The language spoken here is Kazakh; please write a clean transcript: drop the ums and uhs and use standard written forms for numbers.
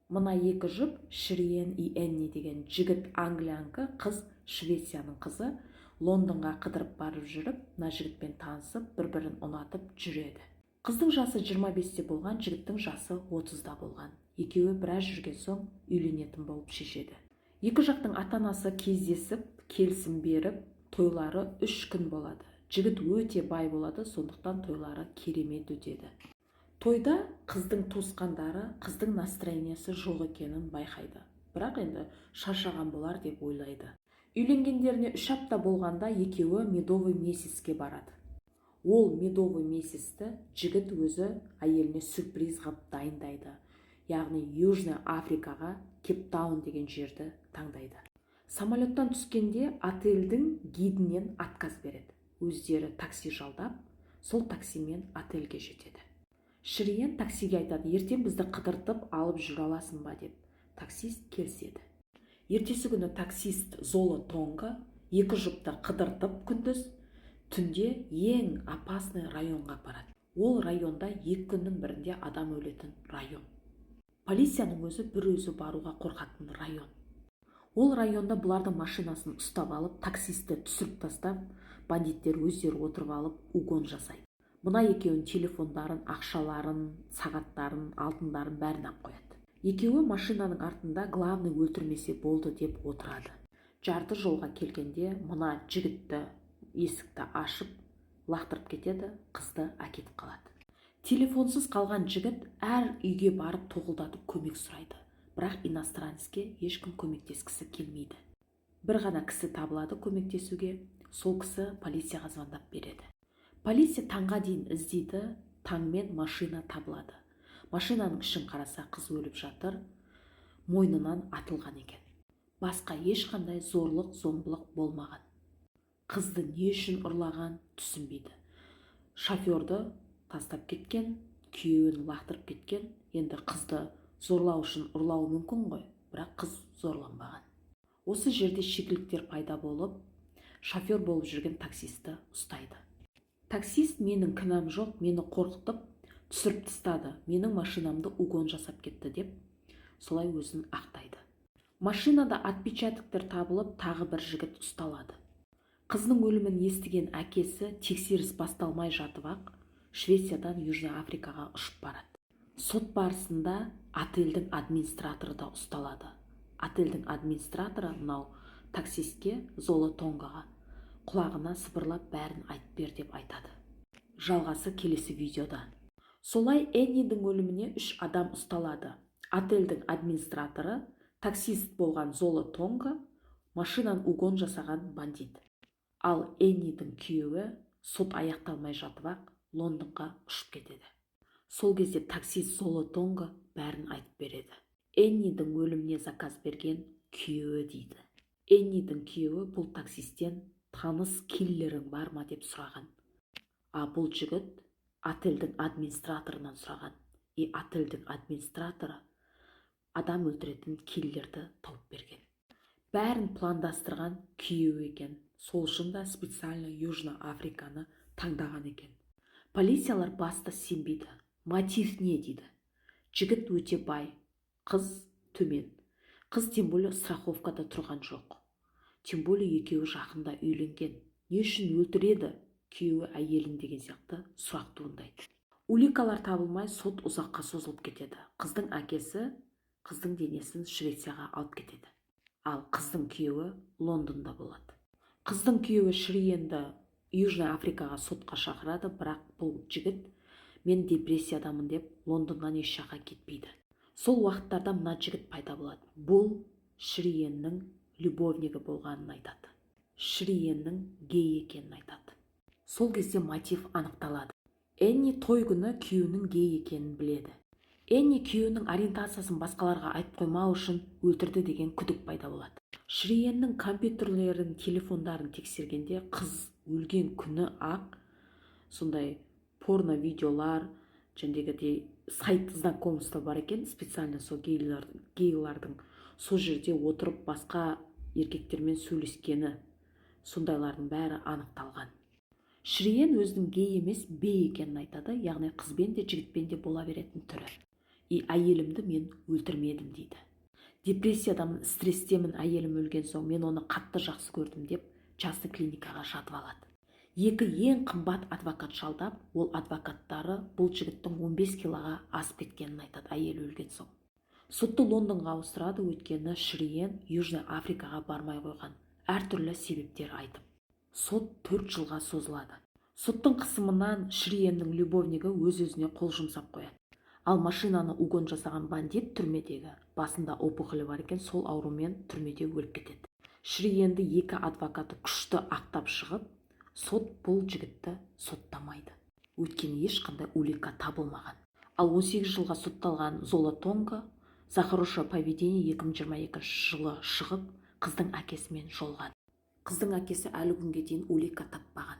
Мына екі жұп, Шриен и Энни деген, жігіт Англиянікі, қыз Швецияның қызы. Лондонға қыдырып барып жүріп, мына жігітпен танысып, бір бірін ұнатып жүреді. Қыздың жасы 25-те болған, жігіттің жасы 30-да болған. Екеуі біраз жүрген соң, үйленетін болып шешеді. Екі жақтың ата анасы кездесіп, келісім беріп, тойлары 3 күн болады. Жігіт өте бай болады, сондықтан тойлары керемет өтеді. Тойда қыздың туысқандары қыздың настроение сі жоқ екенін байқайды, бірақ енді шаршаған болар деп ойлайды. Үйленгендеріне 3 апта болғанда, екеуі медовый месяц ке барады. Ол медовый месяц ті жігіт өзі әйеліне сюрприз қылып дайындайды, яғни Южный Африкаға, Кейптаун деген жерді таңдайды. Самолеттан түскенде отельдің гидінен отказ береді, өздері такси жалдап, сол таксимен отельге жетеді. Шриен таксиге айтады: «Ертең бізді қыдыртып алып жүре аласың ба?» – деп. Таксист келіседі. Ертесі күні таксист Золо Тонга екі жұпты қыдыртып күндіз, түнде ең опасный районға апарады. Ол районда 2 күннің бірінде адам өлетін район, полицияның өзі бір өзі баруға қорқатын район. Ол районда бұлардың машинасын ұстап алып, таксистті түсіріп тастап, бандиттер өздері отырып алып, угон жасайды. Мына екеуінің телефондарын, ақшаларын, сағаттарын, алтындарын, бәрін алып қояды. Екеуі машинаның артында, главный өлтірмесе болды деп отырады. Жарты жолға келгенде мына жігітті есікті ашып лақтырып кетеді, қызды әкетіп қалады. Телефонсыз қалған жігіт әр үйге барып, тоқылдатып көмек сұрайды, бірақ иностранец ке ешкім көмектескісі келмейді. Бір ғана кісі табылады көмектесуге, сол кісі полицияға звондап береді. Полиция таңға дейін іздейді. Таңмен машина табылады. Машинаның ішін қараса, қыз өліп жатыр, мойнынан атылған екен. Басқа ешқандай зорлық зомбылық болмаған. Қызды не үшін ұрлаған, түсінбейді. Шоферді тастап кеткен, күйеуін лақтырып кеткен, енді қызды зорлау үшін ұрлауы мүмкін ғой, бірақ қыз зорланбаған. Осы жерде шикіліктер пайда болып, шофер болып жүрген таксистті ұстайды. Таксист: «Менің кінәм жоқ, мені қорқытып түсіріп тастады, менің машинамды угон жасап кетті», – деп солай өзін ақтайды. Машинада отпечаток тер табылып, тағы бір жігіт ұсталады. Қызының өлімін естіген әкесі тексеріс басталмай жатып ақ Швециядан Южный Африкаға ұшып барады. Сот барысында отельдің администраторы да ұсталады. Отельдің администраторы мынау таксистке, Золо Тонгаға, құлағына сыбырлап, бәрін айтып бер деп айтады. Жалғасы келесі видеода. Солай Эннидің өліміне үш адам ұсталады: отельдің администраторы, таксист болған Золо Тонга, машинаны угон жасаған бандит. Ал Эннидің күйеуі сот аяқталмай жатып ақ Лондонға ұшып кетеді. Сол кезде таксист Золо Тонга бәрін айтып береді. Эннидің өліміне заказ берген күйеуі дейді. Эннидің күйеуі бұл таксисттен таныс киллерің бар ма деп сұраған, а бұл жігіт отельдің администраторынан сұраған. И отельдің администраторы адам өлтіретін киллерді тауып берген. Бәрін пландастырған күйеуі екен, сол үшін да специально Южный Африканы таңдаған екен. Полициялар баста сенбейді. Мотив не дейді? Жігіт өте бай, қыз төмен, қыз тем более страховкада тұрған жоқ, тем более екеуі жақында үйленген, не үшін өлтіреді күйеуі әйелін деген сияқты сұрақ туындайды. Уликалар табылмай, сот ұзаққа созылып кетеді. Қыздың әкесі қыздың денесін Швецияға алып кетеді, ал қыздың күйеуі Лондонда болады. Қыздың күйеуі Шриенді Южный Африкаға сотқа шақырады, бірақ бұл жігіт мен депрессиядамын деп, Лондоннан еш жаққа кетпейді. Сол уақыттарда мына жігіт пайда болады. Бұл Шриеннің любовнигі болғанын айтады, Шриеннің гей екенін айтады. Сол кезде мотив анықталады. Энни той күні күйеуінің гей екенін біледі. Энни күйеуінің ориентациясын басқаларға айтып қоймау үшін өлтірді деген күдік пайда болады. Шриеннің компьютерлерін, телефондарын тексергенде, қыз өлген күні ақ сондай порно видеолар, жәндегідей сайт знакомства бар екен, специально сол гейлардың сол жерде отырып басқа еркектермен сөйлескені, сондайлардың бәрі анықталған. Шриен өзінің гей емес, би екенін айтады, яғни қызбен де, жігітпен де бола беретін түрі. И әйелімді мен өлтірмедім дейді. Депрессиядамын, стресстемін, әйелім өлген соң, мен оны қатты жақсы көрдім деп, частный клиникаға жатып алады. Екі ең қымбат адвокат жалдап, ол адвокаттары бұл жігіттің 15 килоға асып кеткенін айтады әйелі өлген соң. Сотты Лондонға ауыстырады, өйткені Шриен Южный Африкаға бармай қойған, әртүрлі себептер айтып. Сот 4 жылға созылады. Соттың қысымынан Шриеннің любовнигі өз өзіне қол жұмсап қояды. Ал машинаны угон жасаған бандит түрмедегі, басында опухолі бар екен, сол аурумен түрмеде өліп кетеді. Шриенді екі адвокаты күшті ақтап шығып, сот бұл жігітті соттамайды, өйткені ешқандай улика табылмаған. Ал 18 жылға сотталған Зола Тонга за хорошее поведение 2022 жылы шығып, қыздың әкесімен жолығады. Қыздың әкесі әлі күнге дейін улика таппаған.